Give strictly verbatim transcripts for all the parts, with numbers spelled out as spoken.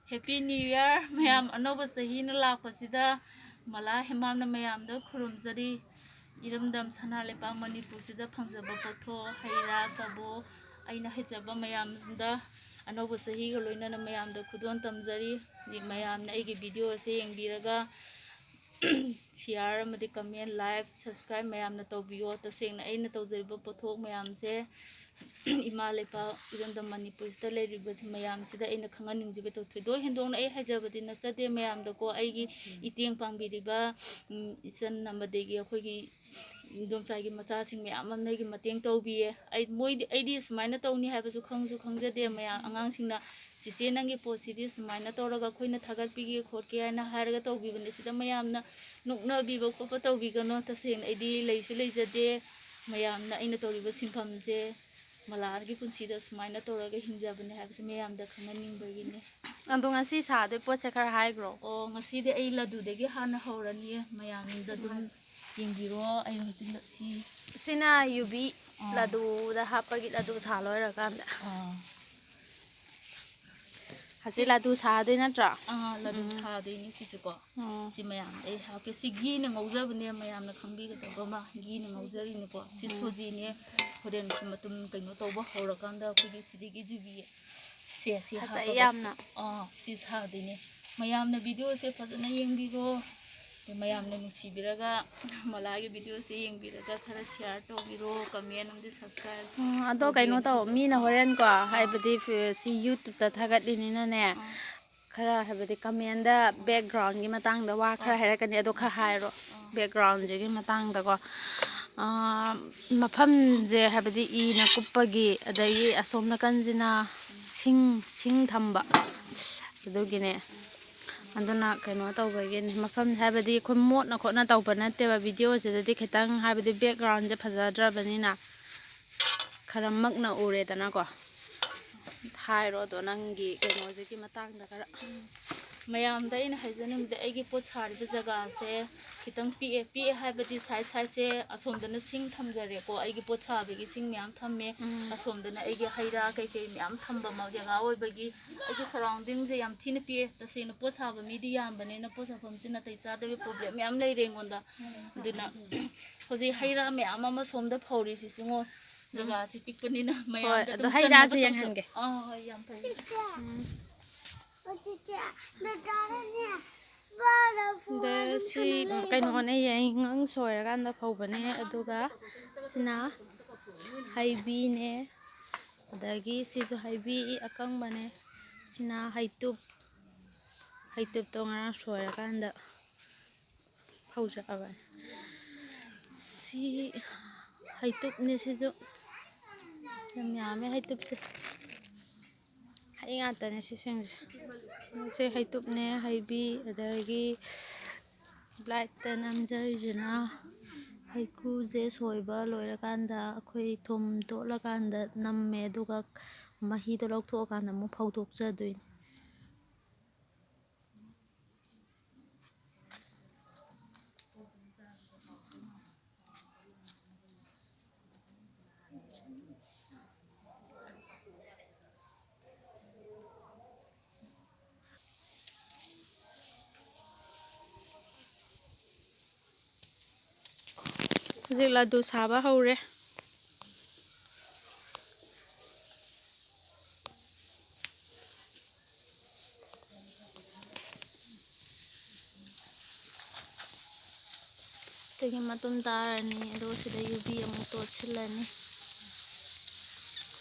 Happy New Year ꯃꯌꯥꯝ, ꯑꯅꯧꯕ ꯆꯍꯤꯅ ꯂꯥꯛꯄꯁꯤꯗ ꯃꯂꯥ ꯍꯦꯃꯥꯝꯅ ꯃꯌꯥꯝꯗ ꯈꯨꯔꯨꯝꯖꯔꯤ꯫ ꯏꯔꯝꯗꯝ ꯁꯅꯥ ꯂꯩꯄꯥꯛ ꯃꯅꯤꯄꯨꯔꯁꯤꯗ ꯐꯪꯖꯕ ꯄꯣꯠꯊꯣꯛ, ꯍꯩ ꯔꯥ, ꯀꯕꯣꯛ, ꯑꯩꯅ ꯍꯩꯖꯕ ꯃꯌꯥꯝꯗ ꯑꯅꯧꯕ ꯆꯍꯤꯒ ꯂꯣꯏꯅꯅ ꯃꯌꯥꯝꯗ ꯈꯨꯗꯣꯜ ꯇꯝꯖꯔꯤ꯫ ꯃꯌꯥꯝꯅ ꯑꯩꯒꯤ video ꯑꯁꯦ ꯌꯦꯡꯕꯤꯔꯒ share ꯑꯃꯗꯤ comment, like, subscribe ꯃꯌꯥꯝꯅ ꯇꯧꯕꯤꯌꯣ꯫ ꯇꯁꯦꯡꯅ ꯑꯩꯅ ꯇꯧꯖꯔꯤꯕ ꯄꯣꯠꯊꯣꯛ ꯃꯌꯥꯝꯁꯦ ꯏꯃꯥ ꯂꯩꯄꯥꯛ ꯏꯔꯝꯗꯝ ꯃꯅꯤꯄꯨꯔꯁꯤꯗ ꯂꯩꯔꯤꯕꯁꯤ ꯃꯌꯥꯝꯁꯤꯗ ꯑꯩꯅ ꯈꯪꯍꯟꯅꯤꯡꯖꯕ ꯇꯧ-, ꯊꯣꯏꯗꯣꯛ ꯍꯦꯟꯗꯣꯛꯅ ꯑꯩ ꯍꯥꯏꯖꯕꯗꯤ ꯅꯠꯆꯗꯦ ꯃꯌꯥꯝꯗꯀꯣ, ꯑꯩꯒꯤ ꯏꯇꯦꯡ ꯄꯥꯡꯕꯤꯔꯤꯕ, ꯎꯝ, ꯏꯆꯟ ꯑꯃꯗꯒꯤ ꯑꯩꯈꯣꯏꯒꯤ ꯏꯗꯣꯝꯆꯥꯒꯤ ꯃꯆꯥꯁꯤꯡ ꯃꯌꯥꯝ ꯑꯃꯅ ꯑꯩꯒꯤ ꯃꯇꯦꯡ ꯇꯧꯕꯤꯌꯦ꯫ ꯑꯩ, ꯃꯣꯏꯗꯤ, ꯑꯩꯗꯤ ꯁꯨꯃꯥꯏꯅ ꯇꯧꯅꯤ ꯍꯥꯏꯕꯁꯨ ꯈꯪꯁꯨ ꯈꯪꯖꯗꯦ꯫ ꯃꯌꯥꯝ ꯑꯉꯥꯡꯁꯤꯡꯅ, "ꯆꯦꯆꯦ, ꯅꯪꯒꯤ ꯄꯣꯠꯁꯤꯗꯤ ꯁꯨꯃꯥꯏꯅ ꯇꯧꯔꯒ ꯑꯩꯈꯣꯏꯅ ꯊꯥꯒꯠꯄꯤꯒꯦ ꯈꯣꯠꯀꯦ" ꯍꯥꯏꯅ ꯍꯥꯏꯔꯒ ꯇꯧꯕꯤꯕꯅꯦ꯫ ꯁꯤꯗ ꯃꯌꯥꯝꯅ ꯅꯣꯛꯅꯕꯤꯕ ꯈꯣꯠꯄ ꯇꯧꯕꯤꯒꯅꯣ꯫ ꯇꯁꯦꯡꯅ ꯑꯩꯗꯤ ꯂꯩꯁꯨ ꯂꯩꯖꯗꯦ꯫ ꯃꯌꯥꯝꯅ ꯑꯩꯅ ꯇꯧꯔꯤꯕ ꯁꯤꯟꯐꯝꯁꯦ ꯃꯂꯥꯒꯤ ꯄꯨꯟꯁꯤꯗ ꯁꯨꯃꯥꯏꯅ ꯇꯧꯔꯒ ꯍꯤꯡꯖꯕꯅꯦ ꯍꯥꯏꯕꯁꯦ ꯃꯌꯥꯝꯗ ꯈꯪꯍꯟꯅꯤꯡꯕꯒꯤꯅꯦ꯫ ꯑꯗꯣ ꯉꯁꯤ ꯁꯥꯗꯣꯏ ꯄꯣꯠꯁꯦ ꯈꯔ ꯍꯥꯏꯈ꯭ꯔꯣ꯫ ꯑꯣ, ꯉꯁꯤꯗꯤ ꯑꯩ ꯂꯗꯨꯗꯒꯤ ꯍꯥꯟꯅ ꯍꯧꯔꯅꯤꯌꯦ꯫ ꯃꯌꯥꯝꯗ ꯑꯗꯨꯝ ꯌꯦꯡꯕꯤꯔꯣ꯫ ꯑꯩ ꯍꯧꯖꯤꯛ ꯁꯤ ꯁꯤꯅ ꯌꯨꯕꯤ ꯑꯥ꯫ ꯂꯗꯨꯗ ꯍꯥꯞꯄꯒꯤ ꯂꯗꯨ ꯁꯥ ꯂꯣꯏꯔꯀꯥꯟꯗ꯫ ꯑꯥ꯫ ꯍꯧꯖꯤꯛ ꯂꯗꯨ ꯁꯥꯗꯣꯏ ꯅꯠꯇ꯭ꯔꯣ? ꯑꯥ, ꯂꯗꯨ ꯎꯝ꯫ ꯁꯥꯗꯣꯏꯅꯤ ꯁꯤꯁꯨꯀꯣ꯫ ꯑꯣ꯫ ꯁꯤ ꯃꯌꯥꯝ ꯑꯩ ꯍꯥꯞꯀꯦ꯫ ꯁꯤ ꯘꯤꯅ ꯉꯧꯖꯕꯅꯦ, ꯃꯌꯥꯝꯅ ꯈꯪꯕꯤꯒꯗꯕ ꯑꯃ꯫ ꯘꯤꯅ ꯉꯧꯖꯔꯤꯅꯤꯀꯣ꯫ ꯁꯤ ꯎꯝ꯫ ꯁꯣꯖꯤꯅꯦ꯫ ꯍꯣꯔꯦꯟ ꯁꯤ ꯃꯇꯨꯝ ꯀꯩꯅꯣ ꯇꯧꯕ ꯍꯧꯔꯀꯥꯟꯗ ꯑꯩꯈꯣꯏꯒꯤ ꯁꯤꯗꯒꯤ ꯌꯨꯕꯤ ꯁꯦ, ꯁꯤ ꯐꯖꯩ ꯍꯥꯞꯄꯒ ꯌꯥꯝꯅ꯫ ꯑꯥ, ꯁꯤ ꯁꯥꯗꯣꯏꯅꯦ꯫ ꯃꯌꯥꯝꯅ videoꯁꯦ ꯐꯖꯅ ꯌꯦꯡꯕꯤꯔꯣ꯫ ꯑꯗꯩ ꯃꯌꯥꯝꯅ ꯅꯨꯡꯁꯤꯕꯤꯔꯒ ꯃꯂꯥꯒꯤ videoꯁꯦ ꯌꯦꯡꯕꯤꯔꯒ ꯈꯔ share ꯇꯧꯕꯤꯔꯣ, comment ꯑꯃꯗꯤ subscribe ꯎꯝ, ꯑꯗꯣ ꯀꯩꯅꯣ ꯇꯧꯕꯤꯌꯣꯅ ꯇꯧ, ꯍꯥꯏꯖꯕ꯫ ꯃꯤꯅ ꯍꯣꯔꯦꯟꯀꯣ, ꯑꯥ꯫ ꯍꯥꯏꯕꯗꯤ ꯐ-, ꯁꯤ YouTubeꯇ ꯊꯥꯒꯠꯂꯤꯅꯤꯅꯅꯦ, ꯑꯥ꯫ ꯈꯔ ꯍꯥꯏꯕꯗꯤ commentꯗ backgroundꯒꯤ ꯃꯇꯥꯡꯗ ꯋꯥ ꯈꯔ ꯑꯥ꯫ ꯍꯥꯏꯔꯛꯀꯅꯤ, ꯑꯗꯣ ꯈꯔ ꯍꯥꯏꯔꯣ꯫ ꯑꯥ꯫ Backgroundꯁꯤꯒꯤ ꯃꯇꯥꯡꯗꯀꯣ꯫ ꯑꯥ, ꯃꯐꯝꯁꯦ ꯍꯥꯏꯕꯗꯤ ꯏꯅ ꯀꯨꯞꯄꯒꯤ, ꯑꯗꯒꯤ ꯑꯁꯣꯝ ꯅꯥꯀꯟꯁꯤꯅ ꯁꯤꯡ, ꯁꯤꯡ ꯊꯝꯕ꯫ ꯑꯗꯨꯒꯤꯅꯦ꯫ ꯑꯗꯨꯅ ꯀꯩꯅꯣ ꯇꯧꯕꯒꯤꯅꯤ꯫ ꯃꯐꯝ ꯍꯥꯏꯕꯗꯤ ꯑꯩꯈꯣꯏ ꯃꯣꯠꯅ ꯈꯣꯠꯅ ꯇꯧꯕ ꯅꯠꯇꯦꯕ꯫ Videoꯁꯤꯗꯗꯤ ꯈꯤꯇꯪ ꯍꯥꯏꯕꯗꯤ backgroundꯁꯦ ꯐꯖꯗ꯭ꯔꯕꯅꯤꯅ ꯈꯔ ꯃꯛꯅ ꯎꯔꯦꯗꯅꯀꯣ꯫ ꯍꯥꯏꯔꯣ ꯑꯗꯣ ꯅꯪꯒꯤ ꯀꯩꯅꯣꯁꯤꯒꯤ ꯃꯇꯥꯡꯗ ꯈꯔ꯫ ꯃꯌꯥꯝꯗ ꯑꯩꯅ ꯍꯥꯏꯖꯅꯤꯡꯕꯗꯤ, ꯑꯩꯒꯤ ꯄꯣꯠ ꯁꯥꯔꯤꯕ ꯖꯒꯥꯁꯦ ꯈꯤꯇꯪ ꯄꯤꯛꯑꯦ꯫ ꯄꯤꯛꯑꯦ ꯍꯥꯏꯕꯗꯤ, ꯁꯥꯏꯖ ꯁꯥꯏꯖꯁꯦ ꯑꯁꯣꯝꯗꯅ ꯁꯤꯡ ꯊꯝꯖꯔꯦꯀꯣ, ꯑꯩꯒꯤ ꯄꯣꯠ ꯁꯥꯕꯒꯤ ꯁꯤꯡ ꯃꯌꯥꯝ ꯊꯝꯃꯦ꯫ ꯎꯝ꯫ ꯑꯁꯣꯝꯗꯅ ꯑꯩꯒꯤ ꯍꯩ ꯔꯥ ꯀꯩꯀꯩ ꯃꯌꯥꯝ ꯊꯝꯕ ꯃ-, ꯖꯒꯥ ꯑꯣꯏꯕꯒꯤ ꯑꯩꯒꯤ ꯁꯔꯥꯎꯟꯗꯤꯡꯁꯦ ꯌꯥꯝ ꯊꯤꯅ ꯄꯤꯛꯑꯦ꯫ ꯇꯁꯦꯡꯅ ꯄꯣꯠ ꯁꯥꯕ ꯃꯤꯗꯤ ꯌꯥꯝꯕꯅꯤꯅ ꯄꯣꯠ ꯁꯥꯐꯝꯁꯤ ꯅꯥꯇꯩ ꯆꯥꯗꯕꯒꯤ ꯄ꯭ꯔꯣꯕ꯭ꯂꯦꯝ ꯃꯌꯥꯝ ꯂꯩꯔꯦ ꯑꯩꯉꯣꯟꯗ꯫ ꯑꯗꯨꯅ ꯍꯧꯖꯤꯛ ꯍꯩ ꯔꯥ ꯃꯌꯥꯝ ꯑꯃ ꯁꯣꯝꯗ ꯐꯧꯔꯤꯁꯤꯁꯨ ꯉꯣ, ꯖꯒꯥꯁꯤ ꯄꯤꯛꯄꯅꯤꯅ ꯍꯣꯏ, ꯃꯌꯥꯝꯗ ꯑꯗꯣ ꯑꯗꯨꯝ ꯍꯩ ꯆꯟꯅꯕ ꯔꯥꯁꯦ ꯇꯧꯖ-, ꯌꯦꯡꯍꯟꯒꯦ꯫ ꯑꯥ, ꯍꯣꯏ, ꯌꯥꯝ ꯐꯩ꯫ ꯎꯝ꯫ ꯑꯗ ꯁꯤ ꯀꯩꯅꯣꯅꯦ, ꯌꯥꯏꯉꯪ ꯁꯣꯏꯔꯀꯥꯟꯗ ꯐꯧꯕꯅꯦ꯫ ꯑꯗꯨꯒ ꯁꯤꯅ ꯍꯩꯕꯤꯅꯦ, ꯑꯗꯒꯤ ꯁꯤꯁꯨ ꯍꯩꯕꯤ ꯑꯀꯪꯕꯅꯦ꯫ ꯁꯤꯅ ꯍꯩꯇꯨꯞ, ꯍꯩꯇꯨꯞꯇꯣ ꯉꯔꯥꯡ ꯁꯣꯏꯔꯀꯥꯟꯗ ꯐꯧꯖꯕꯅꯦ꯫ ꯁꯤ ꯍꯩꯇꯨꯞꯅꯦ, ꯁꯤꯁꯨ ꯌꯥꯝ ꯌꯥꯝꯃꯦ ꯍꯩꯇꯨꯞꯁꯦ꯫ ꯍꯩ ꯉꯥꯛꯇꯅꯦ ꯁꯤꯁꯤꯡꯁꯦ꯫ ꯁꯤ ꯍꯩꯇꯨꯞꯅꯦ, ꯍꯩꯕꯤ, ꯑꯗꯒꯤ ꯕ꯭ꯂꯥꯏꯠꯇ ꯅꯝꯖꯔꯤꯁꯤꯅ ꯍꯩꯀ꯭ꯔꯨꯁꯦ ꯁꯣꯏꯕ ꯂꯣꯏꯔꯀꯥꯟꯗ ꯑꯩꯈꯣꯏ ꯊꯨꯝ ꯇꯣꯠꯂꯀꯥꯟꯗ ꯅꯝꯃꯦ, ꯑꯗꯨꯒ ꯃꯍꯤꯗꯣ ꯂꯧꯊꯣꯛꯑꯀꯥꯟꯗ ꯑꯃꯨꯛ ꯐꯧꯗꯣꯛꯆꯗꯣꯏꯅꯤ꯫ ꯍꯧꯖꯤꯛ ꯂꯗꯨ ꯁꯥꯕ ꯍꯧꯔꯦ꯫ ꯑꯗꯒꯤ ꯃꯇꯨꯝ ꯇꯥꯔꯅꯤ, ꯑꯗꯨꯒ ꯁꯤꯗ ꯌꯨꯕꯤ ꯑꯃꯨꯛ ꯇꯣꯠꯁꯤꯜꯂꯅꯤ꯫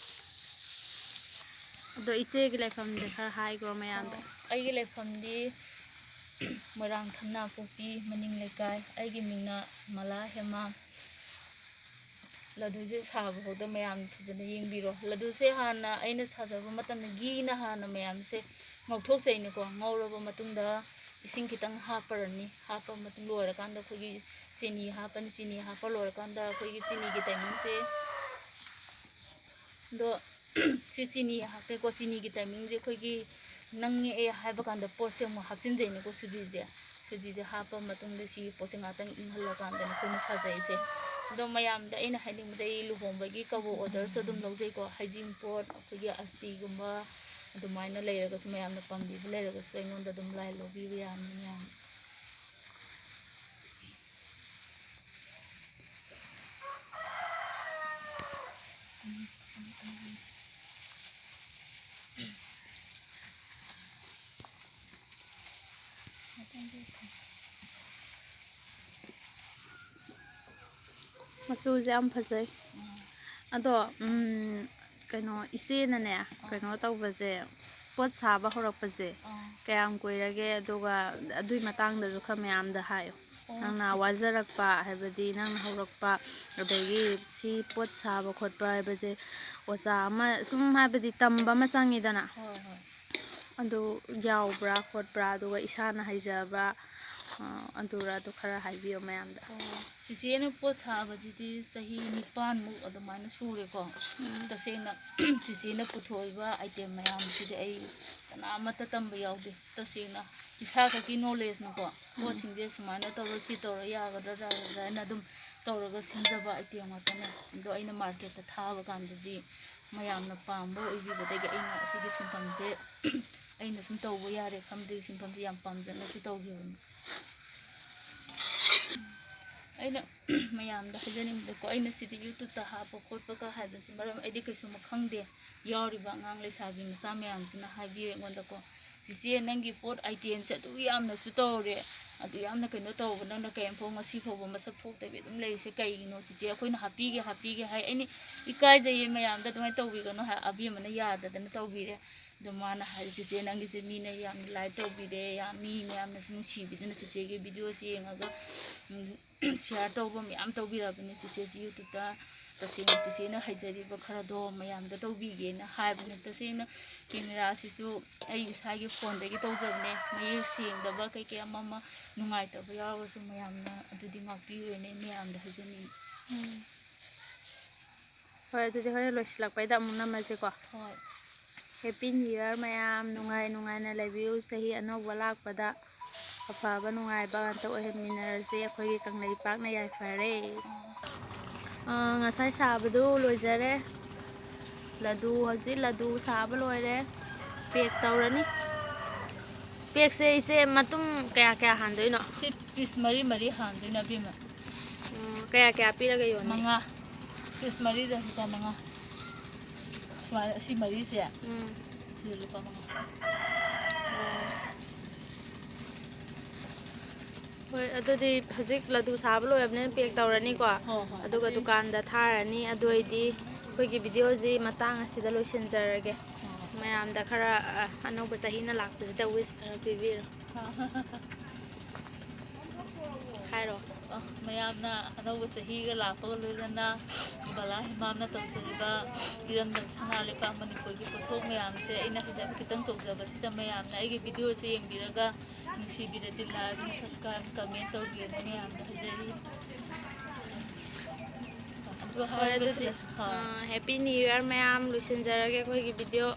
ꯑꯗꯣ ꯏꯆꯦꯒꯤ ꯂꯩꯐꯝꯁꯦ ꯈꯔ ꯍꯥꯏꯈ꯭ꯔꯣ ꯃꯌꯥꯝꯗ꯫ ꯑꯩꯒꯤ ꯂꯩꯐꯝꯗꯤ ꯃꯣꯏꯔꯥꯡ ꯊꯝꯅꯥꯄꯣꯛꯄꯤ ꯃꯅꯤꯡ ꯂꯩꯀꯥꯏ꯫ ꯑꯩꯒꯤ ꯃꯤꯡꯅ ꯃꯂꯥ ꯍꯦꯃꯥ꯫ ꯂꯗꯨꯁꯦ ꯁꯥꯕ ꯐꯥꯎꯗ ꯃꯌꯥꯝ ꯐꯖꯅ ꯌꯦꯡꯕꯤꯔꯣ꯫ ꯂꯗꯨꯁꯦ ꯍꯥꯟꯅ ꯑꯩꯅ ꯁꯥꯖꯕ ꯃꯇꯝꯗ ꯘꯤꯅ ꯍꯥꯟꯅ ꯃꯌꯥꯝꯁꯦ ꯉꯧꯊꯣꯛꯆꯩꯅꯀꯣ꯫ ꯉꯧꯔꯕ ꯃꯇꯨꯡꯗ ꯏꯁꯤꯡ ꯈꯤꯇꯪ ꯍꯥꯞꯄꯔꯅꯤ꯫ ꯍꯥꯞꯄ ꯃꯇꯨꯡ ꯂꯣꯏꯔꯀꯥꯟꯗ ꯑꯩꯈꯣꯏꯒꯤ ꯆꯤꯅꯤ ꯍꯥꯞꯄꯅꯤ꯫ ꯆꯤꯅꯤ ꯍꯥꯞꯄ ꯂꯣꯏꯔꯀꯥꯟꯗ ꯑꯩꯈꯣꯏꯒꯤ ꯆꯤꯅꯤꯒꯤ ꯇꯥꯏꯃꯤꯡꯁꯦ, ꯑꯗꯣ ꯁꯤ ꯆꯤꯅꯤ ꯍꯥꯞꯄꯦꯀꯣ꯫ ꯆꯤꯅꯤꯒꯤ ꯇꯥꯏꯃꯤꯡꯁꯦ ꯑꯩꯈꯣꯏꯒꯤ ꯅꯪꯉꯛꯑꯦ ꯍꯥꯏꯕ ꯀꯥꯟꯗ ꯄꯣꯠꯁꯦ ꯑꯃꯨꯛ ꯍꯥꯞꯆꯤꯟꯗꯣꯏꯅꯤꯀꯣ, ꯁꯨꯖꯤꯁꯦ꯫ ꯁꯨꯖꯤꯁꯦ ꯍꯥꯞꯄ ꯃꯇꯨꯡꯗ ꯁꯤ ꯄꯣꯠꯁꯦ ꯉꯥꯛꯇꯪ ꯏꯪꯍꯜꯂꯀꯥꯟꯗꯅꯦ ꯑꯩꯈꯣꯏꯅ ꯁꯥꯖꯩꯁꯦ꯫ ꯑꯗꯣ ꯃꯌꯥꯝꯗ ꯑꯩꯅ ꯍꯥꯏꯅꯤꯡꯕꯗ, ꯑꯩ ꯂꯨꯍꯣꯡꯕꯒꯤ ꯀꯕꯣꯛ ꯑꯣꯔꯗꯔꯁꯨ ꯑꯗꯨꯝ ꯂꯧꯖꯩꯀꯣ꯫ ꯍꯩꯖꯤꯡ ꯄꯣꯠ, ꯑꯩꯈꯣꯏꯒꯤ ꯑꯁꯇꯤꯒꯨꯝꯕ, ꯑꯗꯨꯃꯥꯏꯅ ꯂꯩꯔꯒꯁꯨ, ꯃꯌꯥꯝꯅ ꯄꯥꯝꯕꯤꯕ ꯂꯩꯔꯒꯁꯨ ꯑꯩꯉꯣꯟꯗ ꯑꯗꯨꯝ ꯂꯥꯏꯟ ꯂꯧꯕꯤꯕ ꯌꯥꯅꯤ ꯃꯌꯥꯝ꯫ ꯃꯆꯨꯁꯦ ꯌꯥꯝ ꯐꯖꯩ꯫ ꯑꯗꯣ, ꯎꯝ, ꯀꯩꯅꯣ, ꯏꯆꯦꯅꯅꯦ, ꯀꯩꯅꯣ ꯇꯧꯕꯁꯦ, ꯄꯣꯠ ꯁꯥꯕ ꯍꯧꯔꯛꯄꯁꯦ ꯀꯌꯥꯝ ꯀꯨꯏꯔꯒꯦ? ꯑꯗꯨꯒ ꯑꯗꯨꯏ ꯃꯇꯥꯡꯗꯁꯨ ꯈꯔ ꯃꯌꯥꯝꯗ ꯍꯥꯏꯌꯣ꯫ ꯑꯣ, ꯅꯪꯅ ꯆꯤꯆꯦ꯫ ꯋꯥꯖꯔꯛꯄ, ꯍꯥꯏꯕꯗꯤ ꯅꯪꯅ ꯍꯧꯔꯛꯄ, ꯑꯗꯒꯤ ꯁꯤ ꯄꯣꯠ ꯁꯥꯕ ꯈꯣꯠꯄ ꯍꯥꯏꯕꯁꯦ ꯑꯣꯖꯥ ꯑꯃ ꯁꯨꯝ, ꯍꯥꯏꯕꯗꯤ ꯇꯝꯕ ꯑꯃ ꯆꯪꯉꯤꯗꯅ꯫ ꯍꯣꯏ, ꯍꯣꯏ꯫ ꯑꯗꯨ ꯌꯥꯎꯕ꯭ꯔꯥ ꯈꯣꯠꯄ꯭ꯔꯥ, ꯑꯗꯨꯒ ꯏꯁꯥꯅ ꯍꯩꯖꯕ, ꯑ, ꯑꯗꯨꯔ, ꯑꯗꯨ ꯈꯔ ꯍꯥꯏꯕꯤꯌꯣ ꯃꯌꯥꯝꯗ꯫ ꯑꯣ, ꯆꯤꯆꯦꯅ ꯄꯣꯠ ꯁꯥꯕꯁꯤꯗꯤ ꯆꯍꯤ ꯅꯤꯄꯥꯟꯃꯨꯛ ꯑꯗꯨꯃꯥꯏꯅ ꯁꯨꯔꯦꯀꯣ꯫ ꯎꯝ꯫ ꯇꯁꯦꯡꯅ ꯆꯤꯆꯦꯅ ꯄꯨꯊꯣꯛꯏꯕ ꯑꯥꯏꯇꯦꯝ ꯃꯌꯥꯝꯁꯤꯗꯤ ꯑꯩ ꯀꯅꯥꯃꯠꯇ ꯇꯝꯕ ꯌꯥꯎꯗꯦ꯫ ꯇꯁꯦꯡꯅ ꯏꯁꯥ ꯈꯛꯀꯤ ꯅꯣꯂꯦꯖꯅꯀꯣ, ꯎꯝ꯫ ꯄꯣꯠꯁꯤꯡꯁꯦ ꯁꯨꯃꯥꯏꯅ ꯇꯧꯔ, ꯁꯤ ꯇꯧꯔ ꯌꯥꯒꯗ꯭ꯔꯥ ꯌꯥꯒꯗ꯭ꯔꯥ ꯍꯥꯏꯅ ꯑꯗꯨꯝ ꯇꯧꯔꯒ ꯁꯦꯝꯖꯕ ꯑꯥꯏꯇꯦꯝ ꯉꯥꯛꯇꯅꯦ꯫ ꯑꯗꯣ ꯑꯩꯅ ꯃꯥꯔꯀꯦꯠꯇ ꯊꯥꯕ ꯀꯥꯟꯗꯗꯤ ꯃꯌꯥꯝꯅ ꯄꯥꯝꯕ ꯑꯣꯏꯈꯤꯕꯗꯒꯤ ꯑꯩꯅ ꯑꯁꯤꯒꯤ ꯁꯤꯟꯐꯝꯁꯦ ꯑꯩꯅ ꯁꯨꯝ ꯇꯧꯕ ꯌꯥꯔꯦ ꯈꯟꯕꯗꯒꯤ ꯁꯤꯟꯐꯝꯁꯦ ꯌꯥꯝ ꯄꯥꯝꯖꯅꯁꯨ ꯇꯧꯈꯤꯕꯅꯤ꯫ ꯑꯩꯅ ꯃꯌꯥꯝꯗ ꯍꯥꯏꯖꯅꯤꯡꯕꯗꯀꯣ, ꯑꯩꯅ ꯁꯤꯗ ꯌꯨꯇ꯭ꯌꯨꯕꯇ ꯍꯥꯞꯄ ꯈꯣꯠꯄꯒ ꯍꯥꯏꯕꯁꯤ ꯃꯔꯝ ꯑꯩꯗꯤ ꯀꯩꯁꯨꯝ ꯈꯪꯗꯦ꯫ ꯌꯥꯎꯔꯤꯕ ꯑꯉꯥꯡ ꯂꯩꯁꯥꯕꯤ ꯃꯆꯥ ꯃꯌꯥꯝꯁꯤꯅ ꯍꯥꯏꯕꯤꯌꯨ ꯑꯩꯉꯣꯟꯗꯀꯣ, "ꯆꯤꯆꯦ, ꯅꯪꯒꯤ ꯄꯣꯠ ꯑꯥꯏꯇꯦꯝꯁꯦ ꯑꯗꯨ ꯌꯥꯝꯅꯁꯨ ꯇꯧꯔꯦ, ꯑꯗꯨ ꯌꯥꯝꯅ ꯀꯩꯅꯣ ꯇꯧꯕ, ꯅꯪꯅ ꯀꯔꯤꯝꯐꯥꯎ ꯉꯁꯤ ꯐꯥꯎꯕ ꯃꯁꯛ ꯊꯣꯛꯇꯕꯤ ꯑꯗꯨꯝ ꯂꯩꯔꯤꯁꯦ ꯀꯩꯒꯤꯅꯣ ꯆꯤꯆꯦ? ꯑꯩꯈꯣꯏꯅ ꯍꯥꯞꯄꯤꯒꯦ, ꯍꯥꯞꯄꯤꯒꯦ ꯍꯥꯏ, ꯑꯩꯅ ꯏꯀꯥꯏꯖꯩꯌꯦ, ꯃꯌꯥꯝꯗ ꯑꯗꯨꯃꯥꯏꯅ ꯇꯧꯕꯤꯒꯅꯨ" ꯍꯥꯏ꯫ ꯑꯕꯦꯝꯃꯅ ꯌꯥꯗꯗꯅ ꯇꯧꯕꯤꯔꯦ꯫ ꯑꯗꯣ ꯃꯥꯅ ꯍꯥꯏ, "ꯆꯤꯆꯦ, ꯅꯪꯒꯤꯁꯦ ꯃꯤꯅ ꯌꯥꯝꯅ ꯂꯥꯏꯛ ꯇꯧꯕꯤꯔꯦ, ꯌꯥꯝ, ꯃꯤ ꯃꯌꯥꯝꯅꯁꯨ ꯅꯨꯡꯁꯤꯕꯤꯗꯅ ꯆꯤꯆꯦꯒꯤ ꯚꯤꯗꯤꯑꯣꯁꯦ ꯌꯦꯡꯉꯒ, ꯎꯝ, ꯁꯤꯌꯥꯔ ꯇꯧꯕ ꯃꯌꯥꯝ ꯇꯧꯕꯤꯔꯕꯅꯦ꯫ ꯆꯤꯆꯦꯁꯤ ꯌꯨꯇ꯭ꯌꯨꯕꯇ ꯇꯁꯦꯡꯅ ꯆꯤꯆꯦꯅ ꯍꯩꯖꯔꯤꯕ ꯈꯔꯗꯣ ꯃꯌꯥꯝꯗ ꯇꯧꯕꯤꯒꯦꯅ ꯍꯥꯏꯕꯅꯦ꯫ ꯇꯁꯦꯡꯅ ꯀꯦꯃꯦꯔꯥꯁꯤꯁꯨ ꯑꯩ ꯏꯁꯥꯒꯤ ꯐꯣꯟꯗꯒꯤ ꯇꯧꯖꯕꯅꯦ꯫ ꯃꯌꯦꯛ ꯁꯦꯡꯗꯕ ꯀꯩꯀꯩ ꯑꯃ ꯑꯃ ꯅꯨꯡꯉꯥꯏꯇꯕ ꯌꯥꯎꯔꯒꯁꯨ ꯃꯌꯥꯝꯅ ꯑꯗꯨꯗꯤ ꯉꯥꯛꯄꯤꯔꯣꯏꯅꯦ, ꯃꯌꯥꯝꯗ ꯍꯥꯏꯖꯅꯤꯡꯉꯤ"꯫ ꯎꯝ꯫ ꯍꯣꯏ, ꯑꯗꯨꯗꯤ ꯍꯣꯔꯦꯟ ꯂꯣꯏꯁꯤꯜꯂꯛꯄꯩꯗ ꯑꯃꯨꯛ ꯅꯝꯃꯁꯤꯀꯣ꯫ ꯍꯣꯏ꯫ Happy New Year ꯃꯌꯥꯝ, ꯅꯨꯡꯉꯥꯏ ꯅꯨꯡꯉꯥꯏꯅ ꯂꯩꯕꯤꯌꯨ꯫ ꯆꯍꯤ ꯑꯅꯧꯕ ꯂꯥꯛꯄꯗ ꯑꯐꯕ ꯅꯨꯡꯉꯥꯏꯕ ꯉꯥꯛꯇ ꯑꯣꯏꯍꯟꯃꯤꯟꯅꯔꯁꯦ꯫ ꯑꯩꯈꯣꯏꯒꯤ ꯀꯪꯂꯩꯄꯥꯛꯅ ꯌꯥꯏꯐꯔꯦ꯫ ꯑꯥ, ꯉꯁꯥꯏ ꯁꯥꯕꯗꯨ ꯂꯣꯏꯖꯔꯦ꯫ ꯂꯗꯨ, ꯍꯧꯖꯤꯛ ꯂꯗꯨ ꯁꯥꯕ ꯂꯣꯏꯔꯦ꯫ ꯄꯦꯛ ꯇꯧꯔꯅꯤ꯫ ꯄꯦꯛꯁꯦ ꯏꯆꯦ ꯃꯇꯨꯝ ꯀꯌꯥ ꯀꯌꯥ ꯍꯥꯟꯗꯣꯏꯅꯣ? ꯁꯤ ꯄꯤꯁ ꯃꯔꯤ ꯃꯔꯤ ꯍꯥꯟꯗꯣꯏꯅꯦ ꯑꯕꯦꯝꯃ꯫ ꯎꯝ, ꯀꯌꯥ ꯀꯌꯥ ꯄꯤꯔꯒ ꯌꯣꯟꯅꯤ? ꯃꯉꯥ꯫ ꯄꯤꯁ ꯃꯔꯤꯗ ꯂꯨꯄꯥ ꯃꯉꯥ꯫ ꯁꯨꯃꯥꯏꯅ ꯑꯁꯤ ꯃꯔꯤꯁꯦ꯫ ꯎꯝ꯫ ꯁꯤꯗ ꯂꯨꯄꯥ ꯃꯉꯥ꯫ ꯍꯣꯏ, ꯑꯗꯨꯗꯤ ꯍꯧꯖꯤꯛ ꯂꯗꯨ ꯁꯥꯕ ꯂꯣꯏꯔꯕꯅꯤꯅ ꯄꯦꯛ ꯇꯧꯔꯅꯤꯀꯣ꯫ ꯍꯣꯏ, ꯍꯣꯏ꯫ ꯑꯗꯨꯒ ꯑꯗꯨꯗꯤ ꯗꯨꯀꯥꯟꯗ ꯊꯥꯔꯅꯤ꯫ ꯑꯗꯨ ꯑꯣꯏꯗꯤ ꯑꯩꯈꯣꯏꯒꯤ ꯚꯤꯗꯤꯑꯣꯁꯤ ꯃꯇꯥꯡ ꯑꯁꯤꯗ ꯂꯣꯏꯁꯤꯟꯖꯔꯒꯦ꯫ ꯍꯣꯏ, ꯍꯣꯏ꯫ ꯃꯌꯥꯝꯗ ꯈꯔ, ꯑ, ꯑꯅꯧꯕ ꯆꯍꯤꯅ ꯂꯥꯛꯄꯁꯤꯗ ꯋꯤꯁ ꯈꯔ ꯄꯤꯕꯤꯔꯣ꯫ ꯍꯥꯏꯔꯣ꯫ ꯑ, ꯃꯌꯥꯝꯅ ꯑꯅꯧꯕ ꯆꯍꯤꯒ ꯂꯥꯛꯄꯒ ꯂꯣꯏꯅꯅ ꯕꯂꯥ ꯍꯦꯃꯥꯝꯅ ꯇꯧꯖꯔꯤꯕ ꯏꯔꯝꯗꯝ ꯁꯅꯥ ꯂꯩꯕꯥꯛ ꯃꯅꯤꯄꯨꯔꯒꯤ ꯄꯣꯠꯊꯣꯛ ꯃꯌꯥꯝꯁꯦ ꯑꯩꯅ ꯍꯩꯖꯕ ꯈꯤꯇꯪ ꯇꯧꯖꯕꯁꯤꯗ ꯃꯌꯥꯝꯅ ꯑꯩꯒꯤ ꯚꯤꯗꯤꯑꯣꯁꯦ ꯌꯦꯡꯕꯤꯔꯒ ꯅꯨꯡꯁꯤꯕꯤꯔꯗꯤ like, subscribe, comment ꯇꯧꯕꯤꯌꯨ ꯃꯌꯥꯝꯗ ꯍꯥꯏꯖꯔꯤ꯫ ꯑꯗꯨ ꯍꯣꯏ, ꯍꯥꯏꯔꯒ ꯑꯗꯨꯗꯤ, ꯂꯣꯏꯁꯤꯜꯂꯁꯤ꯫ ꯍꯣꯏ꯫ ꯑ, Happy New Year ꯃꯌꯥꯝ, ꯂꯣꯏꯁꯤꯟꯖꯔꯒꯦ ꯑꯩꯈꯣꯏꯒꯤ ꯚꯤꯗꯤꯑꯣ꯫